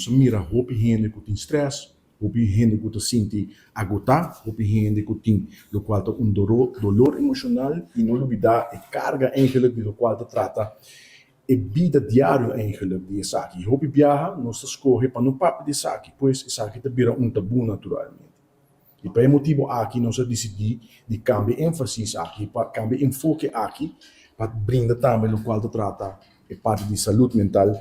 Nos a mira hopi hende ku tin strès, hopi hende ku ta sinti agotá, hopi hende ku tin lokual ta un dolor emoshonal i no lubidá e karga eigenlik di lokual ta trata e bida diario eigenlik di esaki. Hopi biaha nos ta skohe pa no papia di esaki, pues esaki ta bira un tabú naturalmente. I pa e motibu aki nos a disidí di kambia énfasis aki, pa kambia enfoke aki pa brinda tambe lokual ta trata e parti di salud mental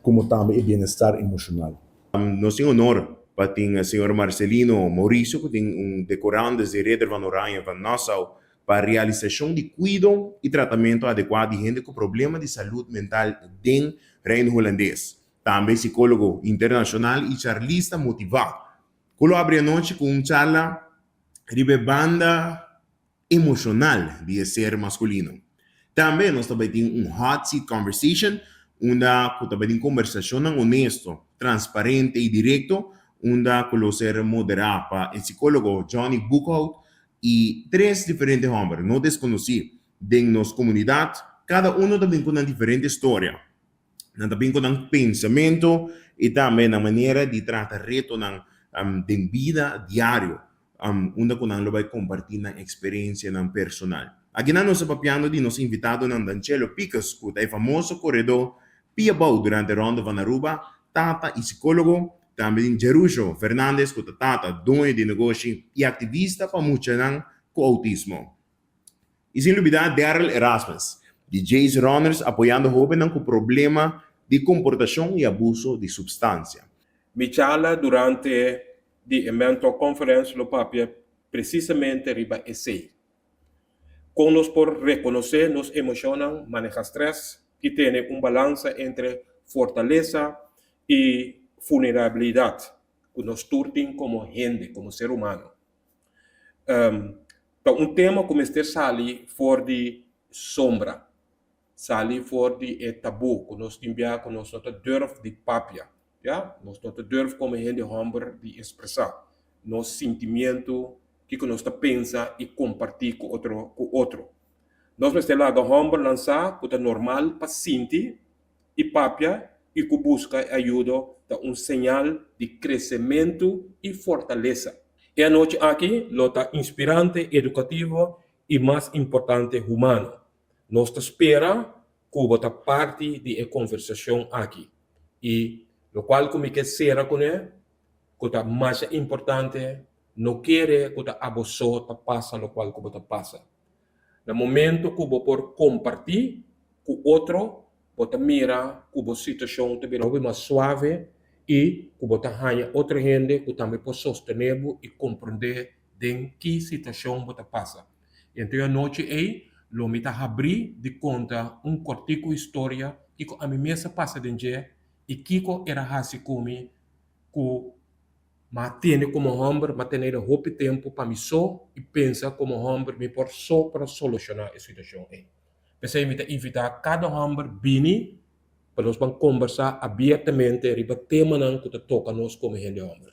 komo tambe e bienestar emoshonal. Nos tin honor pa tin señor Marcelino Mauricio ku tin un decorandes di Ridder van Oranje van Nassau pa realisashon di kuido i tratamentu adekuá di hende ku problema di salud mental den Reino Hulandes. Tambe sikólogo internashonal i charlista motivá ku lo abri anochi ku un charla riba e banda emoshonal di e ser maskulino. Tambe nos ta bai tin un hot seat conversation unda ku ta bai tin kombersashonnan onesto, transparente i direkto unda ku lo ser moderá pa e sikólogo Johnny Boekhout i tres diferente hòmber no deskonosí den nos komunidat. Kada uno ta bin ku nan diferente storia. Nan ta bin ku nan pensamentu i tambe nan manera di trata retonan den bida diario, unda ku nan lo bai kompartí nan eksperensianan personal. Akinan nos ta papiando di nos invitadonan Danchelo Picus ku ta e famoso koredó pia bou durante Ronde van Aruba, tata i sikólogo, tambe tin Jerusho Fernandez ku ta tata, doño di negoshi i aktivista pa muchanan ku outismo. I sin lubidá Darryl Erasmus, di Jay's Runners apoyando hóbennan ku problema di komportashon i abuso di supstansia. Mi charla durante di e Mentor Conference lo papia presisamente riba esei. Kon nos por rekonosé nos emoshonnan, maneha strès i tene un balansa entre fortalesa i vulnerabilidat ku nos tur tin komo hende, komo ser humano. Ta un tema ku mester sali for di sombra, sali for di e tabú ku nos tin bia ku nos no ta durf di papia, ya, nos no ta durf komo hende hòmber di ekspresá nos sintimientu, kiko nos ta pensa i kompartí ku otro ku otro. Nos mester laga hòmbernan sa ku ta normal pa sinti i papia i ku buska e ayudo ta un señal di kresementu i fortalesa. E anochi aki lo ta inspirante, edukativo i mas importante humano. Nos ta spera ku bo ta parti di e konversashon aki i lokual ku mi ke sera kuné ku ta masha importante, no kere ku ta abo so ta pasa lokual ku bo ta pasa. Na momento ku bo por kompartí ku otro, bo ta mira ku bo situashon ta bira hopi mas suave i ku bo ta haña otro hende ku tambe por sostené bo i komprondé den ki situashon bo ta pasa. I anto e anochi ei lo mi ta habrí di konta un kòrtiku historia kiko ami mes a pasa den dje i kiko era hasi ku mi ku M'a tene komo hòmber, m'a tene hopi tempu pa mi so i pensa komo hòmber mi por so por a solushoná e situashon ei. P'esei mi ta invitá kada hòmber bini pa nos ban kombersá abiertamente riba temanan ku ta toka nos komo hende hòmber.